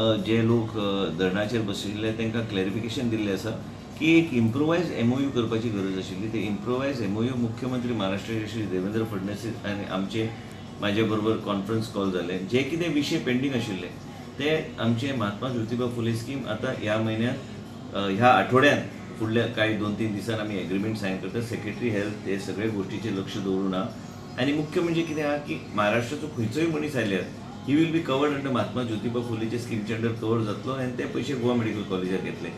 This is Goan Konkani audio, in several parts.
जे लोक धरणाचेर बशिल्ले तांकां क्लॅरिफिकेशन दिल्लें आसा की एक इम्प्रोवायज एमओयू करपाची गरज आशिल्ली. ते इम्प्रोवायज एमओयू मुख्यमंत्री महाराष्ट्राचे श्री देवेंद्र फडणवीस आनी आमचे म्हाजे बरोबर कॉन्फरन्स कॉल जाले. जे कितें विशय पेंडींग आशिल्ले ते आमचे महात्मा ज्योतिबा फुले स्कीम आतां ह्या म्हयन्यांत, ह्या आठवड्यांत, फुडल्या कांय 2-3 दिसान आमी एग्रीमेंट सायन करता. सेक्रेटरी हेल्थ हे सगळे गोश्टीचेर लक्ष दवरून आहा. आनी मुख्य म्हणजे कितें आहा की महाराष्ट्राचो खंयचोय मनीस आयल्यार he will be covered under Mahatma Jyotiba फुलेचे स्किमचे अंडर कवर जातलो आनी ते पयशे गोवा मेडिकल कॉलेजाक येतले.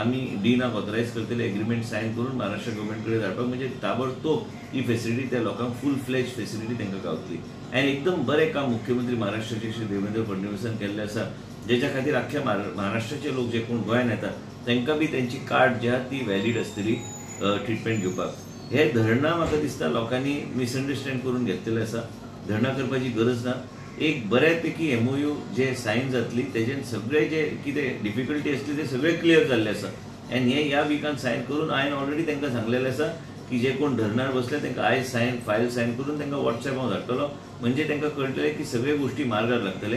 आमी डीनाक ऑथरायज करतले एग्रीमेंट सायन करून महाराष्ट्र गव्हर्मेंट कडेन धाडपाक, म्हणजे ताबडतोब ही फेसिलिटी त्या लोकांक फूल फ्लॅज फेसिलिटी तांकां गावतली. आनी एकदम बरें काम मुख्यमंत्री महाराष्ट्राचे श्री देवेंद्र फडणवीसान केल्लें आसा, जेच्या खातीर आख्ख्या महाराष्ट्राचे लोक जे कोण गोंयान येतात तांकां बी तेंची कार्ड जी आहा ती व्हॅलीड आसतली ट्रिटमेंट घेवपाक. हे धरणां म्हाका दिसता लोकांनी मिसअंडरस्टँड करून घेतलेलें आसा. धरणां करपाची गरज ना. एक बऱ्यापैकी एमओयू जे सायन जातली तेजेन सगळे जे कितें डिफिकल्टी आसली ते सगळे क्लियर जाल्ले आसा. आनी हे ह्या विकान सायन करून हांवें ऑलरेडी तांकां सांगलेलें आसा की जे कोण धरणार बसले तांकां आयज फायल सायन करून तांकां वॉट्सॅप हांव धाडटलो, म्हणजे तांकां कळटलें की सगळे गोश्टी मार्गार लागतले.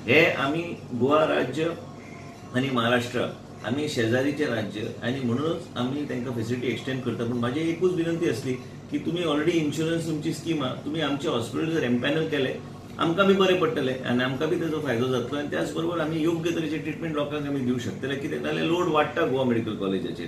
हे आमी गोवा राज्य आनी महाराष्ट्र आमी शेजारीचे राज्य आनी म्हणूनच आमी तांकां फेसिलिटी एक्सटेंड करता. पूण म्हाजी एकूच विनंती आसली की तुमी ऑलरेडी इन्शुरन्स तुमची स्कीम आहा, तुमी आमचे हॉस्पिटल जर एम्पॅनल केले आमकां बी बरें पडटलें आनी आमकां बी तेजो फायदो जातलो आनी त्याच बरोबर आमी योग्य तरेचे ट्रिटमेंट लोकांक आमी दिवंक शकतले. कित्याक नाजाल्यार लोड वाडटा गोवा मेडिकल कॉलेजाचेर.